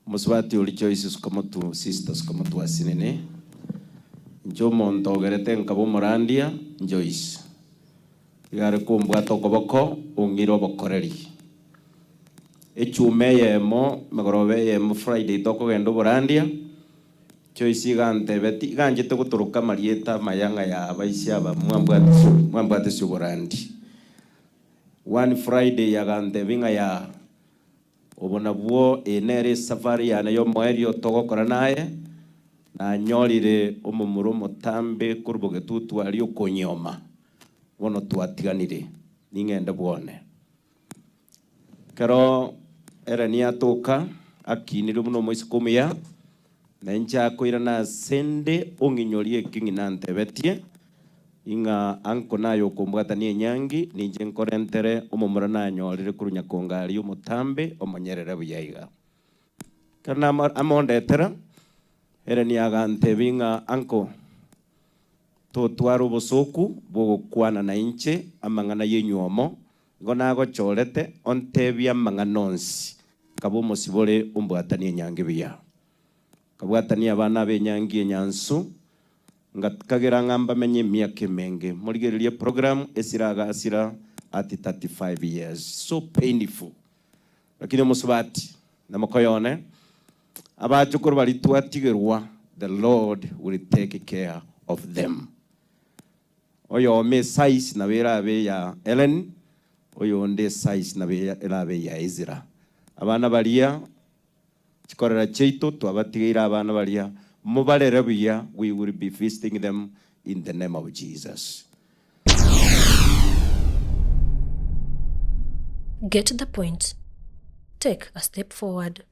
Omosubati oria Joyce Sukamotu, Sister Sukamotu asinene, Inche omonto ogerete nkaba omorandia, Joyce. Iga are kombwata okoboko ong'ire obokoreri. Echuma eyemo, emegoroba eyemo Friday tokogenda oborandia, Joyce iga antebeti, iga anchete gotoroka amarieta amaya ng'a ya abaisia aba mwambwatisi mwambwatisi oborandi. One Friday agantebia ng'a yaa. Obo nabwo eye nere esafari yane y'omoerio togokora naye, nanyorire omomura omotambe korwa bogetutu aria okonyioma, bono twatiganire, ning'ende bwone. Ekero Eleni atoka, akinirwe buna omoiseke omuya, na inche akoirana ase 'nde ong'inyorie eki ng'ina antebetie, Ing'a anko naye okombwatania enyangi, ninche nkorentere omomura nanyorire korwa nyakongo aria omotambe omonyerere buya iga. Ekero namo amondetera, ere niagantebia ng'a anko, totware obosooku bw'ogokwana nainche amang'ana y'enywomo, igo nagochorete ontebie amang'ana onsi, nkaba omosibore ombwatanie enyangi buya. Nkabwatania abana b'enyangi enyansu, Ngakagera ng'a mbamenye emiaka emenge. Morigererie program esira agasira at 35 years. So painful. Lakini omosubati na mokoyo one, abachokoro baria twatigerwa, the Lord will take care of them. Oyomo esize nabo erabe eya Ellen, oyonde esize nabo erabe eya Ezra. Abana baria Chikorera chiaito twabatigeire abana baria, mobarere buya, we will be visiting them in the name of Jesus. Get the point. Take a step forward.